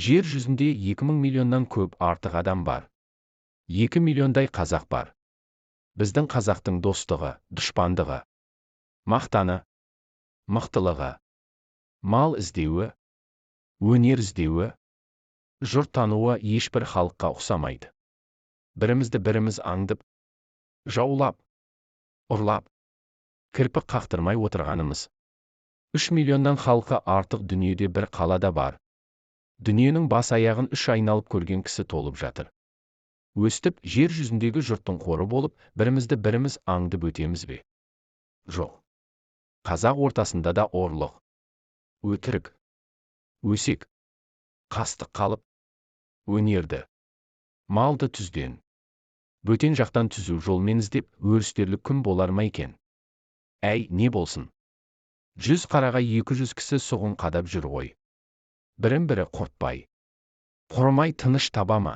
Жер жүзінде 2000 миллионнан көп артық адам бар. 2 миллиондай қазақ бар. Біздің қазақтың достығы, дұшпандығы, мақтаны, мықтылығы, мал іздеуі, өнер іздеуі, жұрт тануы ешбір халыққа ұқсамайды. Бірімізді біріміз аңдып, жаулап, ұрлап, кірпік қақтырмай отырғанымыз. 3 миллионнан халқы артық дүниеде бір қалада бар. Дүниенің бас аяғын үш айналып көрген кісі толып жатыр. Өстіп, жер жүзіндегі жұрттың қоры болып, бірімізді біріміз аңдып өтеміз бе? Жоқ. Қазақ ортасында да ұрлық, өтірік, өсек, қастық қалып, өнерді, малды түзден, бөтен жақтан түзу жолмен іздеп, өрістерлік күн болар ма екен? Әй, не болсын? 100 қараға 200 кісі сұғын қадап жүр ғой. Бірін-бірі құртпай, құрымай тыныш таба ма?